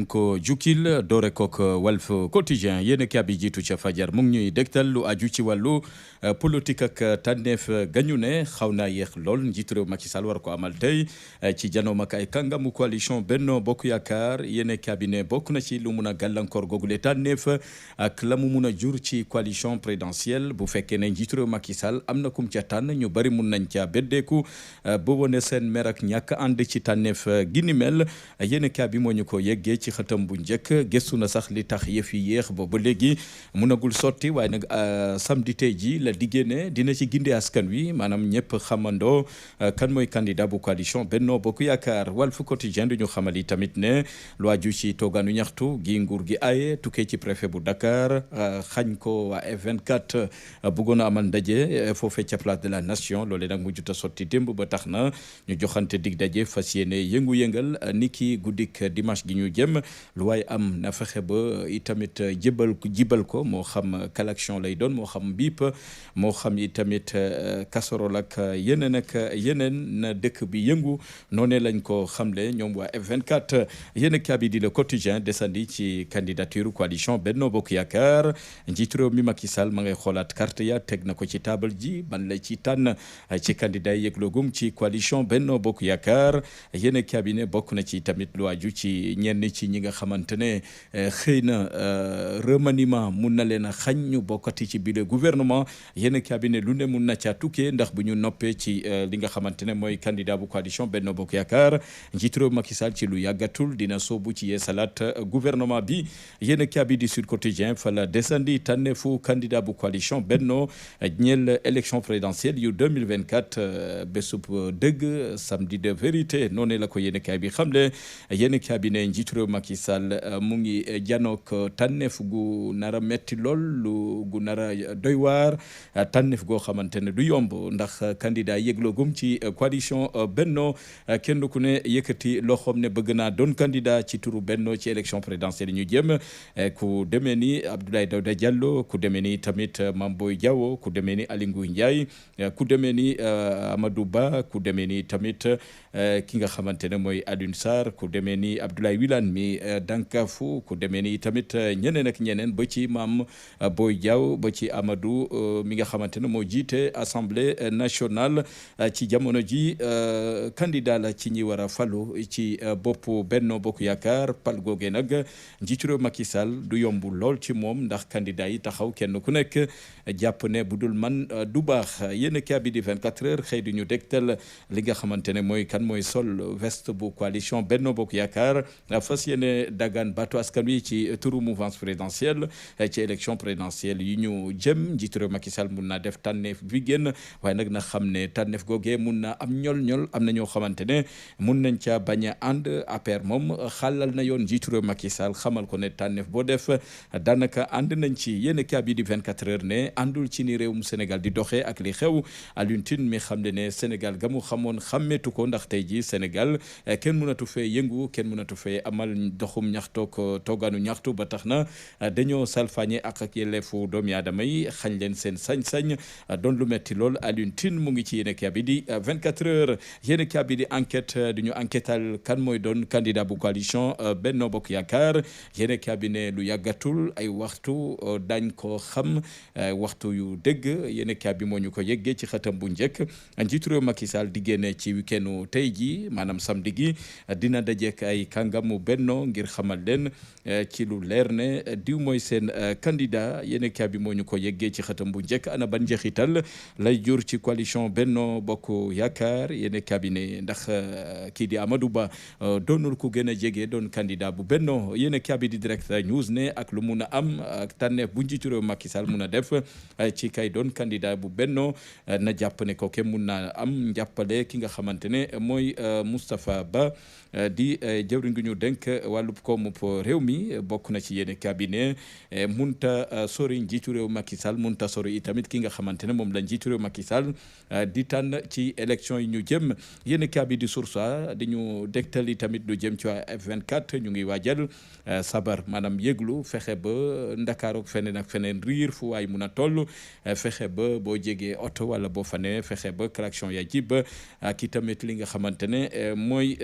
leen ko jukkil doore kook Walf Quotidien yéen a bi jiitu ca fajar mu ngi ñuy dégtal lu aju ci wàllu politique ak tànneef gañu ne xaw naa yéex lool njiitu réew Macky Sall war ko amal tey ci janoom ak ay kàngamu coalition Benno Bokk Yaakaar yéen a bi ne bokk na ci lu mun a gàllankoor googule tànneef ak la mu mun a jur ci coalition présidentielle bu fekkee ne njiitu réew Macky Sall am na kum ca tànn ñu bari mun nañ ca beddeeku ba wone seen mer ak ñàkk ànd ci tànneef gi ni mel yéen bi moo ñu ko yeggee ci xëtam bu njëkk gëstu na sax li tax yëf yi yéex ba léegi munagul sotti waaye nag samedi tey ji la diggée ne dina ci ginde askan wi maanaam ñëpp xamandoo kan mooy candidat bu coalition Benno Bokk Yaakaar Walf Quotidien du ñu xamal yi tamit ne lu aju ci toogaanu ñaxtu gi nguur gi aaye tukkee ci préfet bu Dakar xañ ko waa F24 bëggoon a amal ndaje foofee ca place de la nation loolee nag mujjuta sotti démb ba tax na ñu joxante dig daje fas yéene yëngu-yëngal niki guddik dimanche gi ñu jëm lu waaye am na fexe ba itamit jibal ko moo xam klaxon lay doon moo xam biip moo xam itamit casserole ak yeneen na dëkk bi yëngu noonee lañ ko xamle ñoom waa F24 yéen kaabi di le quotidien desandi ci candidature coalition Benno Bokk Yaakaar njiitu réew mi Macky Sall ma ngay xoolaat carte ya teg na ko ci table ji ban la ci tànn ci candidat yi yëglogum ci coalition Benno Bokk Yaakaar yéen kaabi ne bokk na ci tamit lu aju ci ñenn ci ñi nga xamante ne xëy na remaniement mun na leen a xañ ñu bokkati ci biir gouvernement yéen cabinet lu ne mun na caa tukkee ndax bu ñu noppee ci li nga xamante ne mooy candidat bu coalition Benno Bokk Yaakaar njiitu réew Macky Sall ci lu yàggatul dina soobu ci yeesalaat gouvernement bi yéen cabinet du Sud Quotidien fa la desandi tànneefu candidat bu coalition Benno ñeel élection présidentielle yu 2024 bésub dëgg samedi de vérité noonu la ko yéen cabinet bi xamle yéen cabinet njiitu réew Macky Sall mu ngi janook tànneef gu nara metti lool gu nara doy waar tànneef goo xamante ne du yomb ndax candidat yëgloogum ci coalition Benno kenn ku ne yëkkati loxoom ne bëgg naa doon candidat ci turu Benno ci élection présidentielle ñu jëm ku demee ni Abdoulaye Daouda Diallo ku demee ni tamit Mame Boye Diao ku demee ni Aly Ngouille Ndiaye ku demee ni Amadou Ba ku demee ni tamit ki nga xamante ne mooy Alioune Sarr ku demee ni Abdoulaye Wilane mi dankafu ku demee ni tamit ñeneen ak ñeneen ba ci Mame Boye Diao ba ci Amadou mi nga xamante ne moo jiite assemblée nationale ci jamono ji candidat la ci ñi war a falu ci boppu Benno Bokk Yaakaar pal googe nag njiitu réew Macky Sall du yomb lool ci moom ndax candidat yi taxaw kenn ku nekk jàpp ne bu dul man du baax yéen kaabi di 24 heures xëy du ñu dégtal li nga xamante ne mooy kan mooy sol veste bu coalition Benno Bokk Yaakaar fas yéene dagaan baatu askan wi ci turu mouvance présidentielle ci élection présidentielle yi ñu jëm njiitu réew Macky Sall mun naa def tànneef bi génn waaye nag na xam ne tànneef googee mun na am ñol am na ñoo xamante ne mun nañ ca bañ a ànd APR moom xalal na yoon njiitu réew Macky Sall xamal ko ne tànneef boo def daanaka ànd nañ ci yéen kaa bi di 24 heures ne àndul ci ni réewum Sénégal di doxee ak li xew Alioune Tine mi xam ne Sénégal ga mu xamoon xàmmeetu ko ndax tey ji Sénégal kenn mënatu fee yëngu kenn mënatu fee amal doxum ñaxtoog toogaanu ñaxtu ba tax na dañoo salfaañe ak yelleefu doomi aadama yi xañ leen seen sañ-sañ doon lu metti lool Alioune Tine mu ngi ci yéen kaa bi di 24 heures yéen kaa bi di enquête du ñu enquêtal kan mooy doon candidat bu coalition Benno Bokk Yaakaar yéen kaa bi ne lu yàggatul ay waxtu dañ ko xam waxtu yu dëgg yéen kaa bi moo ñu ko yeggee ci xëtam bu njëkk njiitu réew Macky Sall di génne ci weekendu tey ji maanaam samedi gi dina dajeek ay kàngamu Benno ngir xamal leen ci lu leer ne diw mooy seen candidat yéen kaa bi moo ñu ko yeggee ci xëtam bu njëkk ana ban njeexital lay jur ci coalition Benno Bokk Yaakaar yéen kaa bi ne ndax kii di Amadou Ba doonul ku gën a jege doon candidat bu Benno yéen kaa bi di direct news ne ak lu mun a am ak tànneef bu njiitu réew Macky Sall mun a def ci kay doon candidat bu Benno na jàpp ne ko ke mun na am njàppale ki nga xamante ne mooy Moustapha Ba di jëwriñ gu ñu dénk wàllub koomu réew mi bokk na ci yéen cabinet munta sori njiitu réew Macky Sall munta sori itamit ki nga xamante ne moom la njiitu réew Macky Sall di tànn ci élection yi ñu jëm yéen cabinet di Source A di ñu dégtal itamit lu jëm ci waa F24 ñu ngi waajal sabar maanaam yëglu fexe ba Ndakaaru feneen ak feneen riir fu waay mun a toll fexe ba boo jegee oto wala boo fa ne fexe ba klaxon ya jib ak itamit li nga xamante ne mooy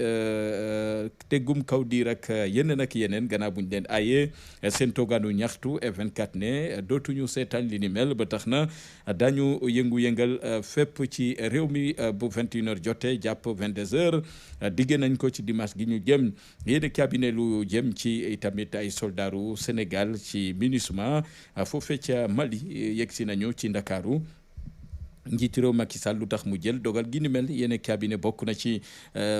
teggum kaw di rek yeneen ak yeneen gannaaw buñ leen aaye seen toogaanu ñaxtu F24 ne dootuñu seetaan li ni mel ba tax na dañu yëngu-yëngal fépp ci réew mi bu 21h jotee jàpp 22h digge nañ ko ci dimanche gi ñu jëm yéen cabinet lu jëm ci tamit ay soldaaru Sénégal ci MINUSMA foofee ca Mali yegsi nañu ci Ndakaaru njiitu réew Macky Sall lu tax mu jël dogal gi ni mel yéen cabinet bokk na ci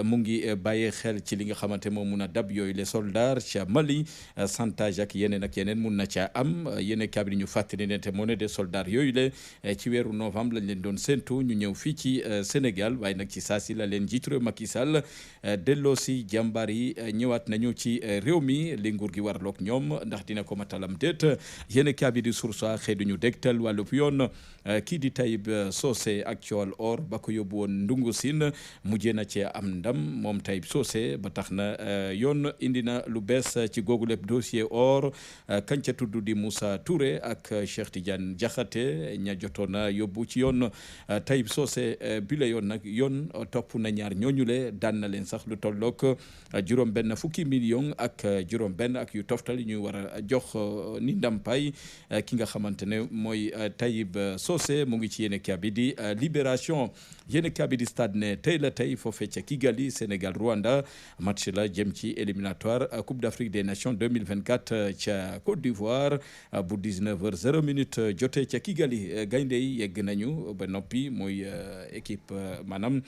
mu ngi bàyyee xel ci li nga xamante moom mun a dab yooyu les soldats ca Mali chantage ak yeneen mun na caa am yéen cabinet ñu fàttali ne te moo ne des soldats yooyu le ci weeru novembre lañ leen doon séntu ñu ñëw fii ci Sénégal waaye nag ci saa si la leen njiitu réew Macky Sall delloo si jàmbaar yi ñëwaat nañu ci réew mi li nguur gi warloog ñoom ndax dina ko matalam déet yéen cabinet di source xëy duñu dégtal wàllub yoon kii di Tayib Socé ak coowal or ba ko yóbbu woon ndungu siin mujjee na cee am ndam moom Tayib Socé ba tax na yoon indi na lu bees ci googu lépp dossier or kañ ca tudd di Moussa Touré ak Cheikh Tidiane Diakhaté ña jotoon na yóbbu ci yoon Tayib Socé bi la yoon nag yoon topp na ñaar ñooñule daan na leen sax lu tollook juróom-benn fukki million ak juróom-benn ak yu toftal yi ñuy war a jox ni ndampaay ki nga xamante ne mooy Tayib Socé mu ngi ci yéen a bi di Libération yéen a bi di stade ne tey la tey foofee ca Kigali Sénégal Rwanda match la jëm ci éliminatoire Coupe d'Afrique des Nations 2024 ca Côte d'Ivoire bu 19h00 jotee ca Kigali gaynde yi yegg nañu ba noppi mooy équipe maanaam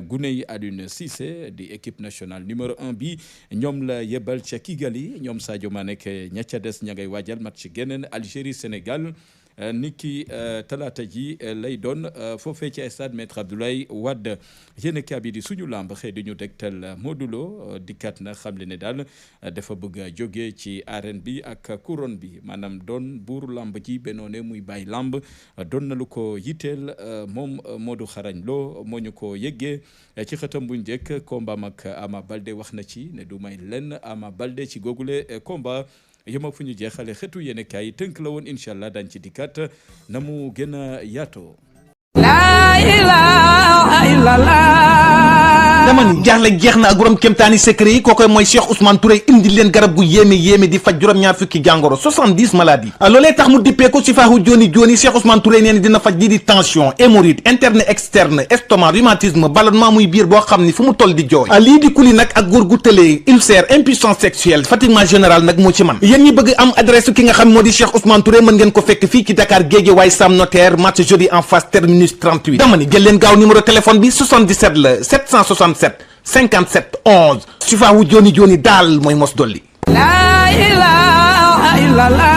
gune yi Aliou Cissé di équipe nationale numéro 1 bi ñoom la yebal ca Kigali ñoom Sadio Mané ña ca des ña ngay waajal match geneen Algérie Sénégal niki talaata ji lay doon foofee ci stade Maître Abdoulaye Wade yéen bi di suñu lamb xëy di ñu tegtal Modou Lo dikkat na xam le ne daal dafa bëgg a jóge ci arène bi ak couronne bi maanaam doon buuru lamb ji benoone muy bàyyi lamb doon na lu ko yitteel moom Modou Xarañ Lo moo ñu ko yëggee ci xëtam bu njëkk combat ak Ama Baldé wax na ci ne du may lenn Ama Baldé ci googule combat yema fu ñu jeexale xetu yéene kaay tënk la woon incha allah dañ ci dikkat na mu gën a yaatoo. La ilaha illallah. dama ni jaaxle jeex na ak borom kéemtaani secret yi kookoy mooy Cheikh Ousmane Touré indi leen garab gu yéeme di faj juróom-ñaar fukki jàngoro 70 maladies loolee tax mu dippee ko si faaxu joni Cheikh Ousmane Touré nee na dina faj lii di tension hémorroïde interne externe estomac rhumatisme ballonnement muy biir boo xam ni fu mu toll di jooy lii di kuli nag ak góor gu tëlee ulcère impuissance sexuelle fatiguement général nag moo ci man yéen ñi bëgg am adresse ki nga xam moo di Cheikh Ousmane Touré mën ngeen ko fekk fii ci Dakar Guédiawaye Sam Notaire match jeudi en face terminus 38 dama ni jël leen gaaw numéro téléphone bi 77 la 767 57 11 Sifaahu joni daal mooy mos dolli. La ilaha illallah.